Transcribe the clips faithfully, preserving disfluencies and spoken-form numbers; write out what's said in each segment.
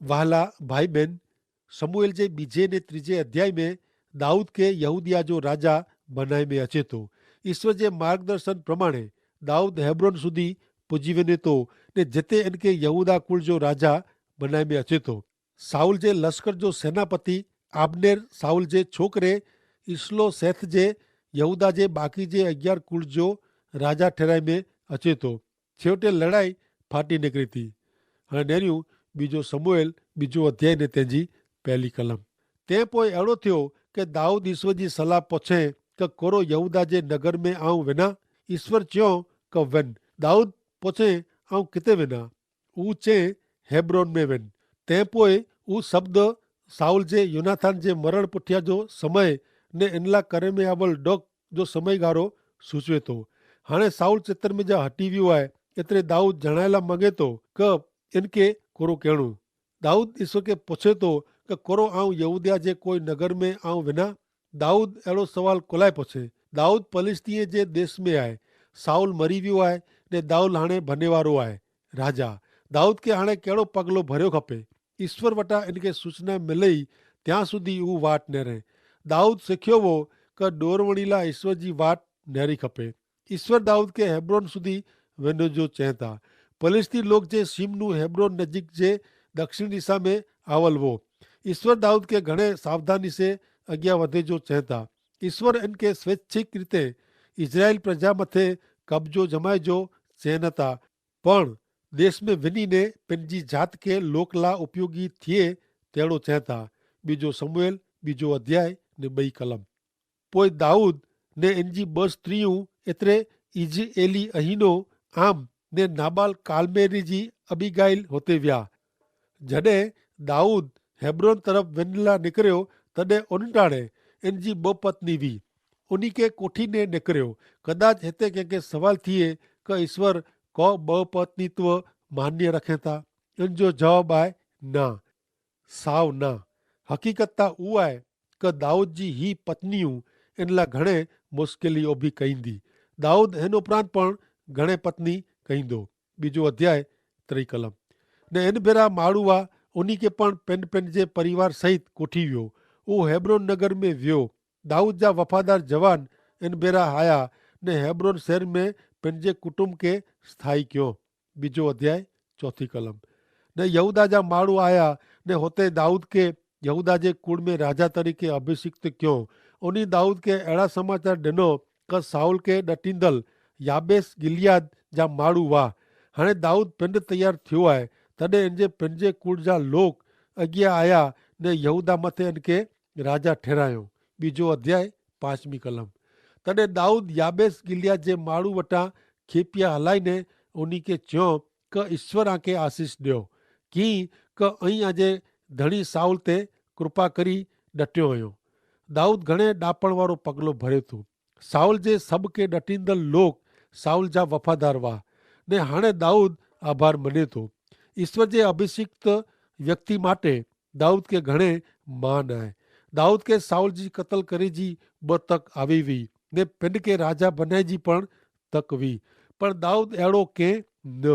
વહાલા ભાઈબેન, સમૂએલ જે બીજે ને ત્રીજે અધ્યાય મેં દાઉદ કે યહૂદિયા જો રાજા બનાઈ મેં અચેતો. ઈસ્વર જે માર્ગદર્શન પ્રમાણે દાઉદ હેબ્રોન સુધી પુજી વેને તો, ને જેતે એનકે યહૂદા કુળ જો રાજા બનાઈ મેં અચેતો. સાઉલ જે લશ્કર જો સેનાપતિ આબ્નેર સાઉલ જે છોકરે ઇસ્લો સેથ જે યહૂદા જે બાકી જે અગિયાર કુળ જો રાજા ઠેરાઈ મેં અચેતો. છેવટે લડાઈ ફાટી નેકરી થી. હણે નેર્યું બીજો સમૂએલ બીજો અધ્યાય ને તેની પહેલી કલમ. તે પોય એડો થયો કે દાઉદ ઈસ્વર જી સલાહ પોછે કે કોરો યહૂદા જે નગર મેં આઉં વેના? ઈસ્વર ચ્યો કે વેન. દાઉદ પોછે આઉં કિતે વેના? ઉં ચે હેબ્રોન મેં વેન. તે પોય ઉં શબ્દ સાઉલ જે યોનાથાન જે મરણ પુઠ્યા જો સમય ને એનલા કરે મેં આવલ ડોક જો સમયગારો સૂચવે તો. હાણે સાઉલ ચેતર મેં જા હટી વ્યો આય એતરે દાઉદ જણાયેલા માંગે તો કે એનકે કોરો કહેણું? દાઉદ ઈસ્વર કે પોછે તો કે કોરો આઉં યહૂદિયા જે કોઈ નગર મેં આઉં વેના? દાઉદ એડો સવાલ કોલાય પોછે. દાઉદ પલિસ્તિયે જે દેશ મેં આય. સાઉલ મરી વ્યો આય ને દાઉદ હાણે ભનેવારો આય. રાજા દાઉદ કે હાણે કેડો પગલો ભર્યો ખપે? ઈસ્વર વટા એનકે સૂચના મેં લઈ ત્યાં સુધી ઉં વાટ નેરે. દાઉદ સિખ્યો વો કે ડોરવણીલા ઈસ્વર જી વાટ નેરી ખપે. ઈસ્વર દાઉદ કે હેબ્રોન સુધી વેનો જો ચેંતા. પલેસ્તી લોક જે સીમનું હેબ્રોન નજીક જે દક્ષિણ દિશા મેં આવલ વો. ઈસ્વર દાઉદ કે ઘણે સાવધાની સે અગિયા વધે જો ચેંતા. ઈસ્વર એનકે સ્વૈચ્છિક રીતે ઇઝરાયેલ પ્રજા મતે કબજો જમાય જો ચેન હતા, પણ દેશ મેં વિની ને પેનજી જાત કે લોકલા ઉપયોગી થિયે તેડો ચેંતા. બીજો સમૂએલ બીજો અધ્યાય ને બઈ કલમ. પોય દાઉદ ને એનજી બસ સ્ત્રી ઉં એતરે ઇઝરાયેલી અહિનો આમ ને નાબાલ કાલમેરી જી અબિગાઈલ હોતે વ્યા. જડે દાઉદ હેબ્રોન તરફ વેનલા નેકર્યો તદે ઓનટાણે એનજી બહ પત્ની વી ઉની કે કોઠી ને નેકર્યો. કદાચ હેતે કેંકે સવાલ થિયે કે ઈસ્વર કો બહ પત્નીત્વ માન્ય રખેતા? એનજો જવાબ આય ના. સાવ ના. હકીકત તા ઉઆએ કે દાઉદ જી હી પત્નીયું એનલા ઘણે મુશ્કેલી ઓભી કઈંદી. દાઉદ હેન ઉપરાંત પણ ઘણે પત્ની કઈંદો. બીજો અધ્યાય ત્રિકલમ. ને એન ભેરા માડૂવા ઉની કે પણ પેન પેન જે પરિવાર સહિત કોઠી વ્યો. ઉહ હેબ્રોન નગર મેં વ્યો. દાઉદ જા વફાદાર જવાન એન ભેરા હાયા ને હેબ્રોન શહેર મેં પેન જે કુટુંબ કે સ્થાયી ક્યો. બીજો અધ્યાય ચોથી કલમ. ને યહૂદા જા માણુ આયા ને હોતે દાઉદ કે યહૂદા જે કુળ મેં રાજા તરીકે અભિષિક્ત ક્યો. ઉની દાઉદ કે એડા સમાચાર ડેનો કે સાઉલ કે ડટીંદલ યાબેસ ગિલિયાદ જા માણુ વાહ. હણે દાઉદ પિંડ તૈયાર થ્યો આય. તદે એનજે પિંડ જે કુળ જા લોક અગિયા આયા ને યહૂદા મતે એનકે રાજા ઠેરાયો. બીજો અધ્યાય પાંચમી કલમ. તદે દાઉદ યાબેસ ગિલિયાદ જે માણુ વટા ખેપિયા હલાઈ ને ઉની કે ચ્યો કે ઈસ્વર આંકે આશીસ દ્યો. કિંક અહીં આજે ધણી સાઉલ તે કૃપા કરી ડટ્યો હયો. દાઉદ ઘણે ડાપણ વારો પગલો ભરે થો. સાઉલ જે સબ કે ડટીંદલ લોક સાઉલ જા વફાદાર વાહ. ને હાણે દાઉદ આભાર મને થો. ઈસ્વર જે અભિષિક્ત વ્યક્તિ માટે દાઉદ કે ઘણે માન આય. દાઉદ કે સાઉલ જી કતલ કરે જી બહ તક આવે વી ને પેંડ કે રાજા બનાય જી પણ તક વી. પણ દાઉદ એડો કે ન.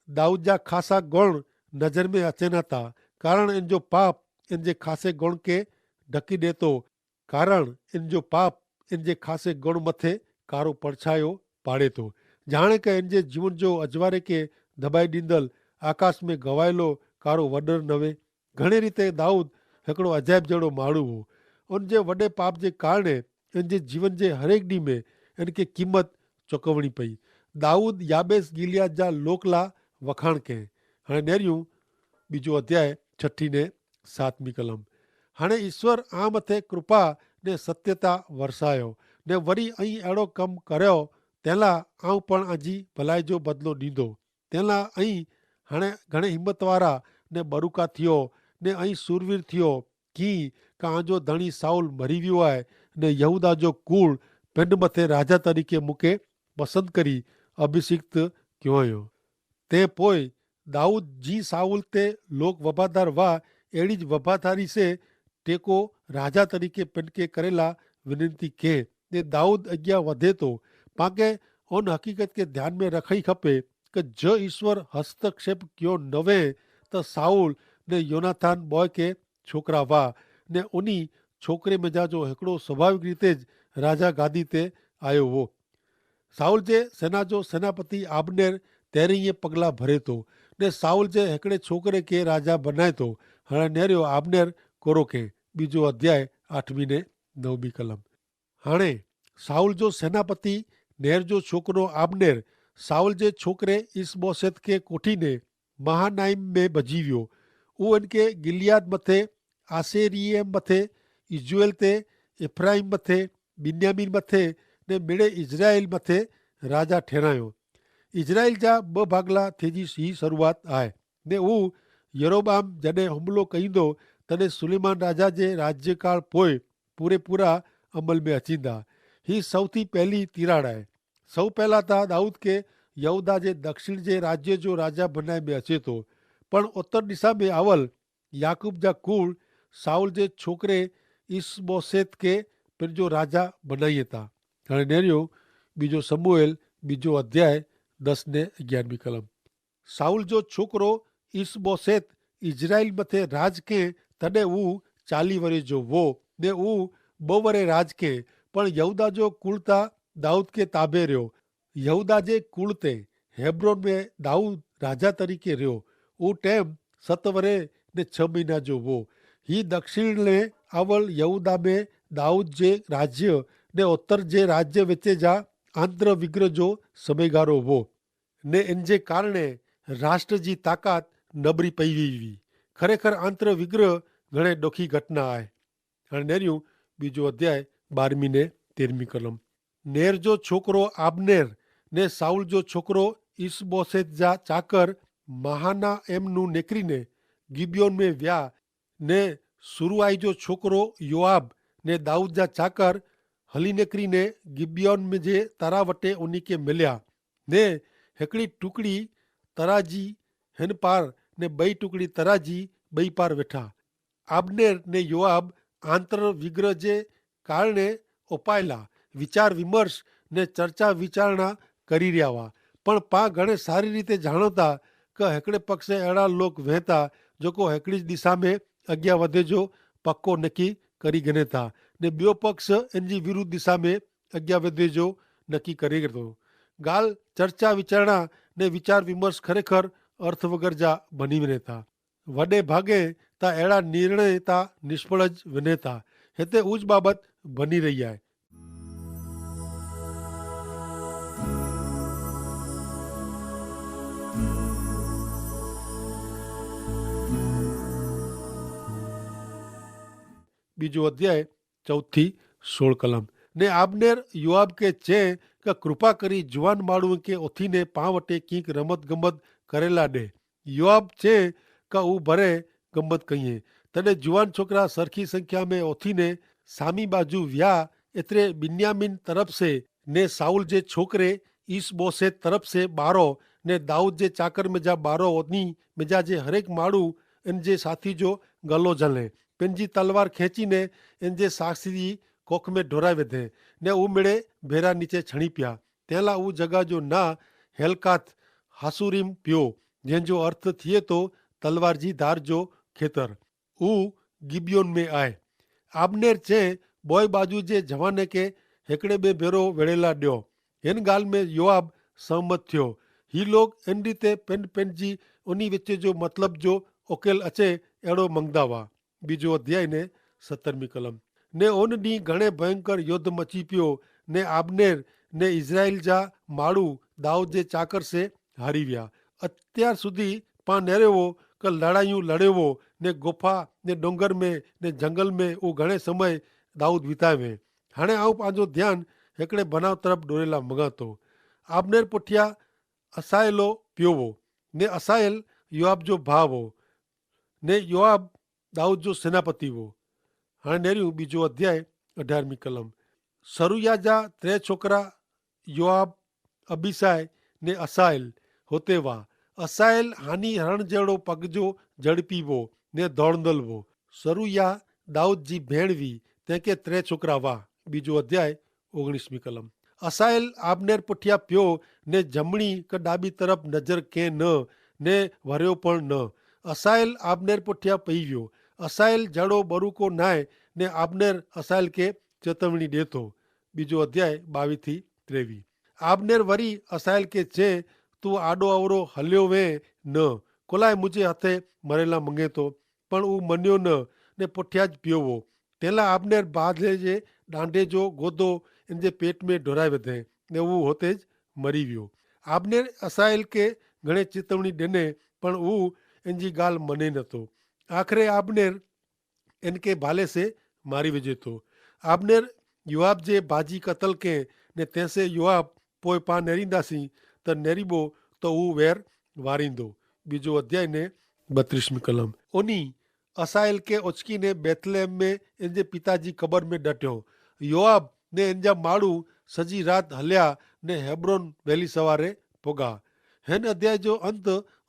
દાઉદ જા ખાસા ગણ નજર મેં અચેના તા. કારણ એન જો પાપ એન જે ખાસે ગણ કે ઢકી દેતો. કારણ એન જો પાપ એન જે ખાસે ગણ મતે કારો પરછાયો પાડે તો. જાણે કે એન જે જીવન જો અજવારે કે ધબાઈ દીંદલ આકાશ મેં ગવાયેલો કારો વડર નવે. ઘણી રીતે દાઉદ હેકડો અજાયબ જેડો માણુ હો. અન જે વડે પાપ જે કારણે એન જે જીવન જે હરેક દી મેં એન કે કિંમત ચોકવણી પઈ. દાઉદ યાબેસ ગિલિયાદ જા લોકલા વખાણ કે. હણે નેર્યું બીજો અધ્યાય છઠી ને સાતમી કલમ. હણે ઈસ્વર આમ થે કૃપા ને સત્યતા વરસાયો ને વરી અહીં એડો કમ કર્યો. તેલા આઉં પણ આજી ભલાઈ જો બદલો દીધો. તેલા અહીં હણે ઘણે હિંમતવારા ને બરુકા થિયો ને અહીં સુરવીર થિયો. કિંક આજો ધણી સાઉલ મરી વ્યો આય ને યહૂદા જો કૂળ પેંડ મતે રાજા તરીકે મુકે પસંદ કરી અભિષિક્ત ક્યો અયો. તે પોય દાઉદ જી સાઉલ તે લોક વફાદાર વા એડી જ વફાદારી સે ટેકો રાજા તરીકે પેંડ કે કરેલા વિનંતી કે. તે દાઉદ અજ્ઞા વધે તો પાંકે અન હકીકત કે ધ્યાન મેં રખાઈ ખપે કે જો ઈસ્વર હસ્તક્ષેપ ક્યો નવે તો સાઉલ ને યોનાથાન બોય કે છોકરા વા. ને ઉની છોકરે મેં જા જો હેકડો સ્વાભાવિક રીતે જ રાજા ગાદી તે આયો વો. સાઉલ જે સેના જો સેનાપતિ આબનેર તેરે યે પગલા ભરે તો, ને સાઉલ જે હેકડે છોકરે કે રાજા બનાય તો. હણે નેર્યો આબનેર કોરો કે. બીજો અધ્યાય આઠમી ને નવમી કલમ. હાણે સાઉલ જો સેનાપતિ નેર જો છોકરો આબનેર સાઉલ જે છોકરે ઇસબોસેત કે કોઠી ને મહાનાઇમ મેં ભજીવ્યો. ઉ એન કે ગિલિયાદ મતે, આસેરિયમ મતે, ઇઝરાયેલ તે, એફ્રાઇમ મતે, બિન્યામિન મતે, ને મેડે ઇઝરાયેલ મતે રાજા ઠેરાયો. ઇઝરાયેલ જા બહ ભાગલા થેજી સી શરૂઆત આય. ને ઉ યરોબામ જડે હુમલો કહીંદો તને સુલેમાન રાજા જે રાજ્યકાળ પોય પૂરેપૂરા અમલ મેં અચીંદા. હી સૌથી પહેલી તિરાડ આય. સૌ પહેલા તા દાઉદ કે યહૂદા જે દક્ષિણ જે રાજ્ય જો રાજા ભનાય મેં અચેતો. પણ ઉત્તર દિશા મેં આવલ યાકૂબ જા કુળ સાઉલ જે છોકરે ઇસબોસેત કે પેનજો રાજા ભનાઈ તા. હણે નેર્યો બીજો સમૂએલ બીજો અધ્યાય દસ ને અગિયારમી કલમ. સાઉલ જો છોકરો ઇસબોસેત ઇઝરાયેલ મતે રાજ કે તદે ઉ ચાલી વરે જો વો, ને ઉ બવરે રાજ કે. પણ યહૂદા જો કુળતા દાઉદ કે તાબે રહ્યો. યહૂદા જે કુળતે હેબ્રોન મેં દાઉદ રાજા તરીકે રહ્યો. ઉ ટેમ સતવરે ને છ મહિના જો વો. હી દક્ષિણ ને આવલ યહૂદા મેં દાઉદ જે રાજ્ય ને ઉત્તર જે રાજ્ય વચ્ચે જા આંતર વિગ્રહ જો સમયગારો વો. ને એન જે કારણે રાષ્ટ્ર જી તાકાત નબરી પૈવી વી. ખરેખર આંતર વિગ્રહ ઘણે ડોખી ઘટના આય. હણે નેર્યું બીજો અધ્યાય બારમી ને તેરમી કલમ. નેર જો છોકરો આબનેર ને સાઉલ જો છોકરો ઇસબોસેત જા ચાકર મહાના એમનું નેકરી ને ગિબિયોન મેં વ્યા. ને સુરુઆઈ જો છોકરો યોઆબ ને દાઉદ જા ચાકર હલી નેકરી ને ગિબિયોન મેં જે તરા વટે ઉની કે મેલ્યા. ને હેકડી ટુકડી તરાજી હેન પાર ને બઈ ટુકડી તરાજી બઈ પાર વેઠા. આબનેર ને યોઆબ આંતર વિગ્રહ જે કારણે ઓપાયેલા વિચાર વિમર્શ ને ચર્ચા વિચારણા કરી રહ્યા વા. પણ પા ઘણે સારી રીતે જાણોતા કે હેકડ઼ે પક્ષે એડા લોક વહેતા જોકો હેકડ઼ી જ દિશામે અજ્ઞા વધે જો પક્કો નક્કી કરી ગને થા, ને બ્યો પક્ષ એનજી વિરુદ્ધ દિશામે અજ્ઞા વધે જો નક્કી કરી ગતો. ગાલ ચર્ચા વિચારણા ને વિચાર વિમર્શ ખરેખર અર્થ વગર જા ભની વેને થા. વડે ભાગે તા એડા નિર્ણય તા નિષ્ફળ જ વેને થા. હેતે ઉજ બાબત ભની રહી આય. બીજો અધ્યાય ચૌથી સોળ કલમ. ને આબનેર યોઆબ કે ચે કે કૃપા કરી જુવાન માણું કે ઓથી ને પાં વટે કિંક રમત ગમત કરેલા દે. યોઆબ ચે કે ઉભરે ગમત કહિએ. તને જુવાન છોકરા સરખી સંખ્યા મેં ઓથી ને સામી બાજુ વ્યા. એતરે બિન્યામિન તરફ સે ને સાઉલ જે છોકરે ઇસબોસેત તરફ સે બારો ને દાઉદ જે ચાકર મેં જા બારો ઓની મેં જા જે હરેક માણું એન જે સાથી જો ગલો જલે પેનજી તલવાર ખેંચી ને એન જે સાક્ષી કોખ મેં ઢોરાવે ધે ને ઉમેડે ભેરા નીચે છણી પ્યા. તેલા ઉજગા જો ના હેલકાથ હાસુરીમ પ્યો, જેન જો અર્થ થિયે તો તલવાર જી ધાર જો ખેતર. ઉ ગિબિયોન મેં આય. આબનેર ચે બોય બાજુ જે જવાને કે હેકડ઼ે બે ભેરો વેડેલા ડ્યો. હેન ગાલ મેં યોઆબ સહમત થ્યો. હી લોગ એન રીતે પેન પેન જી ઉની વચ્ચે જો મતલબ જો ઓકેલ અચે એડો મંગદા વા. બીજો અધ્યાય ને સત્તરમી કલમ. ને ઓન દી ઘણે ભયંકર યોદ્ધ મચી પ્યો. ને આબનેર ને ઇઝરાઇલ જા માડૂ દાઉદ જે ચાકર સે હારી વ્યા. અત્યાર સુધી પા નેરેવો કે લડાયું લડેવો ને ગોફા ને ડોંગર મેં ને જંગલ મેં ઉં ઘણે સમય દાઉદ વિતાવે. હાણે આઉં પાંજો ધ્યાન હેકડ઼ે ભનાવ તરફ ડોરેલા મંગાતો. આબનેર પુઠ્યા અસાયેલો પ્યોવો ને અસાયેલ યોઆબ જો ભાવો ને યોઆબ દાઉદ જો સેનાપતિ વો. હાણે નેર્યું બીજો અધ્યાય અઢારમી કલમ. સરુયા જા ત્રે છોકરા યોઆબ, અબિસાય ને અસાયેલ હોતે વા. અસાયેલ હાની હરણ જેડો પગ જો ઝડપી વો ને ધોળંદલ વો. સરુયા દાઉદ જી ભેણ વી તેંકે ત્રે છોકરા વા. બીજો અધ્યાય ઓગણીસમી કલમ. અસાયેલ આબનેર પુઠ્યા પ્યો ને જમણી કે ડાબી તરફ નજર કે ન ને વર્યો પણ ન. અસાયેલ આબનેર પુઠ્યા પહી વ્યો. અસાયેલ જડો બરુકો નાય. ને આબનેર અસાયેલ કે ચેતવણી દેતો. બીજો અધ્યાય બાવી થી ત્રેવી. આબનેર વરી અસાયેલ કે ચે, તું આડો અવરો હલ્યો વે ન? કોલાએ મુઝે હાથે મરેલા મંગેતો? પણ ઉં મન્યો ન, ને પુઠ્યા જ પ્યોવો. તેલા આબનેર બાધે જે ડાંડે જો ગોદો એન જે પેટ મેં ઢોરાઈ વધે, ને ઉં હોતે જ મરી વ્યો. આબનેર અસાયેલ કે ઘણે ચેતવણી દેને, પણ ઉં એન જી ગાલ મને નતો. આખરે આબનેર એન કે ભાલે સે મારી વજે તો. આબનેર યોઆબ જે ભાજી કતલ કે, ને તેસે યોઆબ પોય પા નેરીંદા સી, તો નેરીબો તો ઉં વેર વારીંદો. બીજો અધ્યાય ને બત્રીસમી કલમ. ઓની અસાયેલ કે ઓચકી ને બેથલેહેમ મેં એન જે પિતાજી કબર મેં ડટ્યો. યોઆબ ને એન જા માળુ સજી રાત હલ્યા, ને હેબ્રોન વહેલી સવારે પોગા. હેન અધ્યાય જો અંત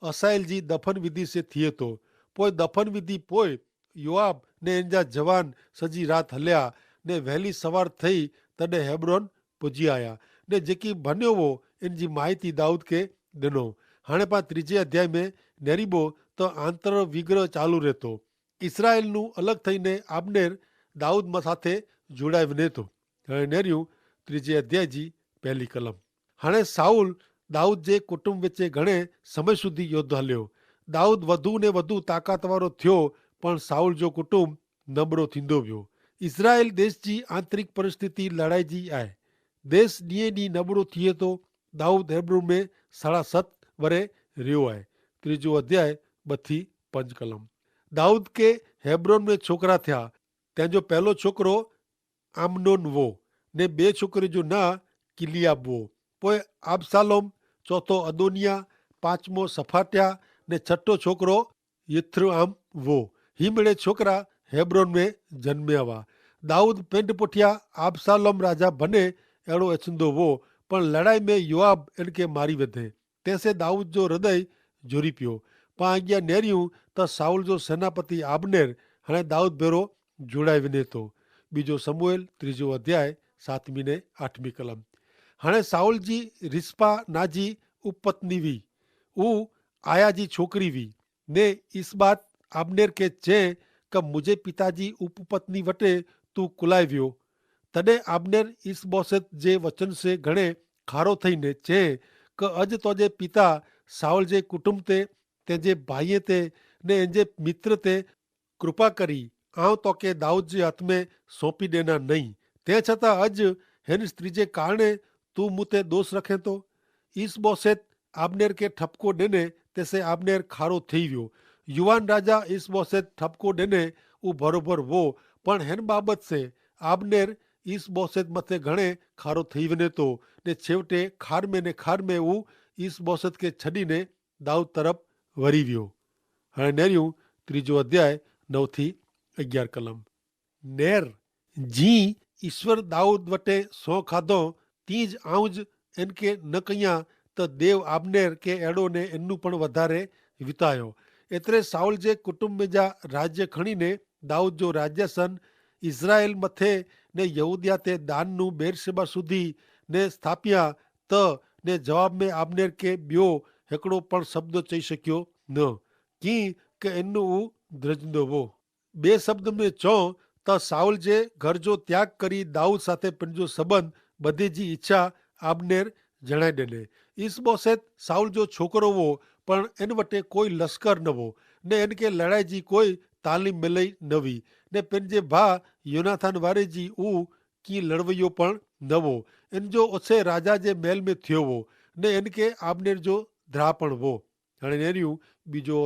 અસાયેલ જી દફન વિધિ સે થિયે તો. પોય દફન વિધિ પોય યોઆબ ને એન જા જવાન સજી રાત હલ્યા, ને વહેલી સવાર થઈ તદે હેબ્રોન પુજી આયા. ને જેકી ભન્યો વો એન જી માહિતી દાઉદ કે દેનો. હાણે પા ત્રીજે અધ્યાય મેં નેરીબો તો આંતર વિગ્રહ ચાલુ રહેતો. ઇસરાયેલ નું અલગ થઈને આબનેર દાઉદ મ સાથે જોડાઈ વને તો. હાણે નેર્યું ત્રીજે અધ્યાય જી પહેલી કલમ. હાણે સાઉલ દાઉદ જે કુટુંબ વચ્ચે ઘણે સમય સુધી યોદ્ધ હલ્યો. દાઉદ વધુ ને વધુ તાકાતવારો થયો, પણ સાઉલ જો કુટુંબ નબરો થીંદો વ્યો. ઇસરાયેલ દેશ જી આંતરિક પરિસ્થિતિ લડાઈ જી આય. દેશ દિયે દી નબરો થિયે તો. દાઉદ હેબ્રોન મેં સાડા સત વરે રહ્યો આય. ત્રીજો અધ્યાય બથી પંજ કલમ. દાઉદ કે હેબ્રોન મેં છોકરા થયા. તેનો પહેલો છોકરો આમનોન વો, ને બે છોકરી જો ના કિલિયાબ વો. પોય આબસાલોમ, ચોથો અદોનિયા, પાંચમો સફાટ્યા, ને છઠ્ઠો છોકરો યિથ્રોઆમ વો. હી મેળે છોકરા હેબ્રોન મેં જન્મ્યા વા. દાઉદ પેંડ પુઠ્યા આબસાલોમ રાજા ભને એડો એછંદો વો, પણ લડાઈ મેં યોઆબ એનકે મારી વધે. તેસે દાઉદ જો હૃદય જોરી પ્યો. પા આજ્ઞા નેર્યું, તો સાઉલ જો સેનાપતિ આબનેર હણે દાઉદ ભેરો જોડાઈ વિને તો. બીજો સમૂએલ ત્રીજો અધ્યાય સાતમી ને આઠમી કલમ. હણે સાઉલ જી રિસ્પા નાજી ઉપપત્ની વી. ઉ આયા જી છોકરી વી. ને ઇસ બાત આબનેર કે ચે, કે મુઝે પિતાજી ઉપપત્ની વટે તું કુલાઈ વ્યો? તદે આબનેર ઇસબોસેત જે વચન સે ઘણે ખારો થઈ ને ચે, કે અજ તોજે પિતા સાઉલ જે કુટુંબ તે, તેજે ભાઈએ તે, ને એનજે મિત્ર તે કૃપા કરી આવ તો કે દાઉદ જે હાથ મેં સોંપી દેના નહીં. તે છતાં અજ હેન સ્ત્રી જે કારણે તું મુતે દોષ રખે તો? ઇસબોસેત આબનેર કે ઠપકો દેને તેસે આબનેર ખારો થઈ વ્યો. યુવાન રાજા ઇસબોસેત ઠપકો દેને ઉં ભરોભર વો, પણ હેન બાબત સે આબનેર ઇસબોસેત મતે ઘણે ખારો થઈ વને તો, ને છેવટે ખારમે ને ખારમે ઉં ઇસબોસેત કે છડીને દાઉદ તરફ વરી વ્યો. હણે નેર્યું ત્રીજો અધ્યાય નવ થી અગિયાર કલમ. નેર, જી ઇશ્વર દાઉદ વટે સો ખાધો, તી જ આઉં જ એન કે ન કહિયા, તો દેવ આબનેર કે એડો ને એનનું પણ વધારે વિતાયો. એતરે સાઉલ જે કુટુંબ મેં જા રાજ્ય ખણી ને દાઉદ જો રાજ્યાસન ઇઝરાયેલ મતે ને યહૂદિયા તે દાન નું બેરશેબા સુધી ને સ્થાપ્યા, તો ને જવાબ મેં આબનેર કે બ્યો હેકડો પણ શબ્દો ચહી શક્યો ન, કિંકે એનનું ઉં દ્રજદો વો. બે શબ્દ મેં ચો, તો સાઉલ જે ઘર જો ત્યાગ કરી દાઉદ સાથે પન જો સંબંધ બધે જી ઇચ્છા આબનેર જણાઈ દેને. ઇસબોસેત સાઉલ જો છોકરો વો, પણ એન વટે કોઈ લશ્કર ન વો, ને એન કે લડાઈ જી કોઈ તાલીમ મેલઈ નવી, ને પેનજે ભા યોનાથાન વારે જી ઉં કી લડવૈયો પણ નવો. એન જો ઓછે રાજા જે મહેલ મેં થયો વો, ને એન કે આબનેર જો ધ્રા પણ વો. હણે નેર્યું બીજો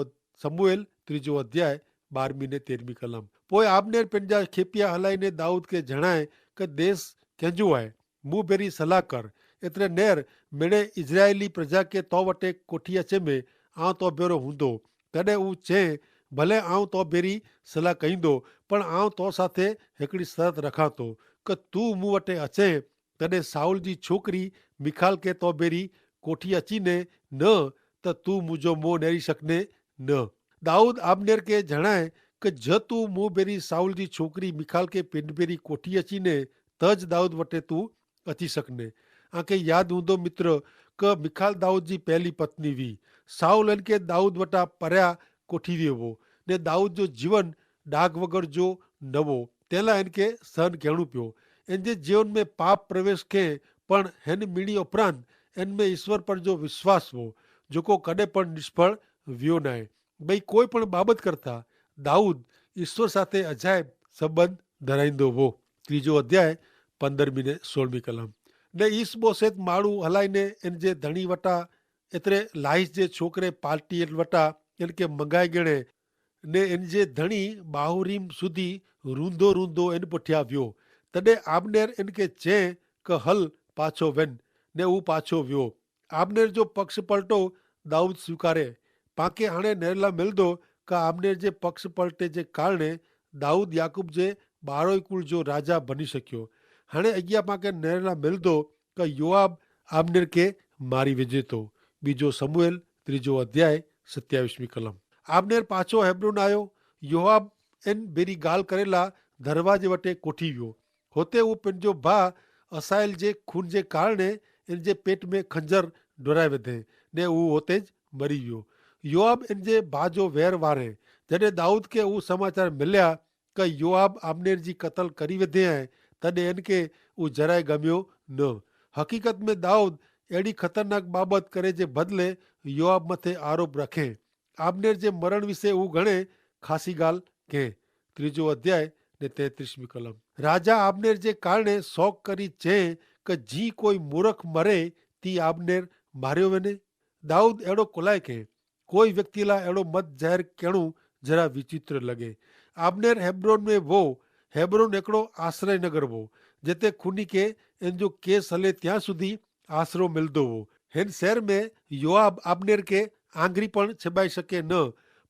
સમૂએલ ત્રીજો અધ્યાય બારમી ને તેરમી કલમ. પોય આબનેર પેનજા ખેપિયા હલાઈ ને દાઉદ કે જણાય, કે દેશ કેંજુ આય? મુભેરી સલાહ કર. એતરે નેર મેડે ઇઝરાયેલી પ્રજા કે તો વટે કોઠિયા ચેમે આવ તો ભેરો હુંદો. તેડે ઉં ચે, ભલે આવ તો ભેરી સલાહ કહીંદો, પણ આવ તો સાથે હેકડી સરત રખાતો, કે તું મું વટે અચે તેડે સાઉલ જી છોકરી મિખાલ કે તો ભેરી કોઠી અચી ને ન, તો તું મુજો મોં નેરી શક ને ન. દાઉદ આબનેર કે જણાય, કે જો તું મુભેરી સાઉલ જી છોકરી મિખાલ કે પેંડભેરી કોઠી અચી ને, તો જ દાઉદ વટે તું અચી શક ને. આંકે યાદ હુંદો મિત્ર, કે મિખાલ દાઉદ જી પહેલી પત્ની વી. સાઉલ એન કે દાઉદ વટા પર્યા કોઠી વ્યો વો. ને દાઉદ જો જીવન ડાગ વગર જો નવો, તેલા એન કે સહન કહેણું પ્યો. એન જે જીવન મેં પાપ પ્રવેશ કે, પણ હેન મિણી ઉપરાંત એન મેં ઈશ્વર પર જો વિશ્વાસ વો, જોકો કદે પણ નિષ્ફળ વ્યો નાય. બઈ કોઈ પણ બાબત કરતા દાઉદ ઈશ્વર સાથે અજાયબ સંબંધ ધરાઈંદો વો. ત્રીજો અધ્યાય, પંદરમી ને સોળમી કલમ. ને ઈસ બોસેત માળું હલાઈને એન જે ધણી વટા એતરે લાઈસ જે છોકરે પાર્ટી વટા એન કે મંગાઈ ગણે, ને એન જે ધણી બાહુરીમ સુધી રૂંધો રૂંધો એન પઠ્યા વ્યો. તદે આબનેર એન કે ચે કે હલ પાછો વેન. ને ઉ પાછો વ્યો. આબનેર જો પક્ષ પલટો દાઉદ સ્વીકારે. પાંકે હણે નેરલા મેલદો કે આબનેર જે પક્ષ પલટે જે કારણે દાઉદ યાકૂબ જે બારોય કુળ જો રાજા ભની શક્યો. હણે અગિયા પાંકે નેરલા મેલદો કે યોઆબ આબનેર કે મારી વેજે તો. બીજો સમૂએલ ત્રીજો અધ્યાય, સત્યાવીસમી કલમ. આબનેર પાછો હેબ્રોન આયો. યોઆબ એન ભેરી ગાલ કરેલા ધરવાજે વટે કોઠી વ્યો. હોતે ઉપ એન જો ભા અસાયેલ જે ખૂન જે કારણે એન જે પેટ મેં ખંજર ડોરાઈ વધે, ને ઉ હોતે જ મરી વ્યો. યોઆબ એન જે ભા જો વહેર વારે. જડે દાઉદ કે ઉ સમાચાર મિલ્યા કે યોઆબ આબનેર જી કતલ કરી વધે હૈ, તદે એન કે ઉ જરાય ગમ્યો ન. હકીકત મેં દાઉદ એડી ખતરનાક બાબત કરે જે બદલે યોઆબ મતે આરોપ રખે. આબનેર જે મરણ વિશે ઉ ઘણે ખાસી ગાલ કે. ત્રીજો અધ્યાય ને તેત્રીસમી કલમ. રાજા આબનેર જે કારણે શોક કરી ચે કે જી કોઈ મૂરખ મરે તી આબનેર માર્યો વેને. દાઉદ એડો કોલાય કે કોઈ વ્યક્તિલા એડો મત જાહેર કેણું જરા વિચિત્ર લગે. આબનેર હેબ્રોન મેં વો. હેબ્રોન એકડો આશ્રય નગર વો, જેતે ખુની કે એન જો કેસ હલે ત્યાં સુધી આશરો મિલદો વો. હેન શહેર મેં યોઆબ આબનેર કે આંગરી પણ છેબાઈ શકે ન.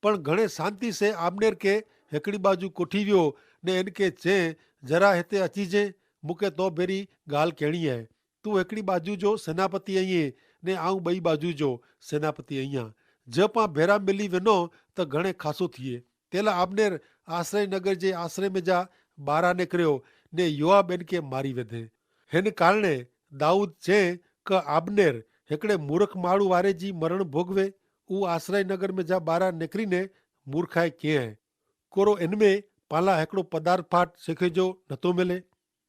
પણ ઘણે શાંતિ સે આબનેર કે હેકડી બાજુ કોઠી વ્યો ને એન કે ચે, જરા હેતે અચી જે, મુકે તો ભેરી ગાલ કહેણી હૈ. તું હેકડી બાજુ જો સેનાપતિ અહીં, ને આઉં બઈ બાજુ જો સેનાપતિ અહીં. જે પાં ભેરા મિલી વેનો તો ઘણે ખાસો થિયે. તેલા આબનેર આશ્રય નગર જે આશ્રય મેં જા બારા નેકર્યો, ને યોઆબ એન કે મારી વેધે. હેન કારણે દાઉદ ચે કે આબનેર હેકડે મૂરખ માળુ વારે જી મરણ ભોગવે. ઉ આશ્રય નગર મેં જા બારા નેકરી ને મૂર્ખાએ કે હૈ. કોરો એન મેં પાલા હેકડો પદાર્થ ફાટ સેખે જો નતો મેલે.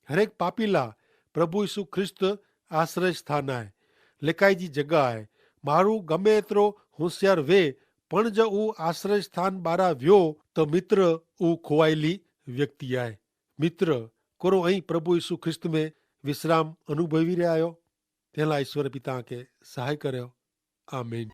હરેક પાપીલા પ્રભુ ઈસુ ખ્રિસ્ત આશ્રય સ્થાન આય, લેકાઈ જી જગા આય. મારુ ગમે એતરો હોશિયાર વે, પણ જો ઉ આશ્રય સ્થાન બારા વ્યો તો મિત્ર ઉ ખોવાયેલી વ્યક્તિ આય. મિત્ર, કોરો અહીં પ્રભુ ઈસુ ખ્રિસ્ત મેં વિશ્રામ અનુભવી રહ્યા હો? તેલા ઈસ્વર પિતા કે સહાય કર્યો. આમીન.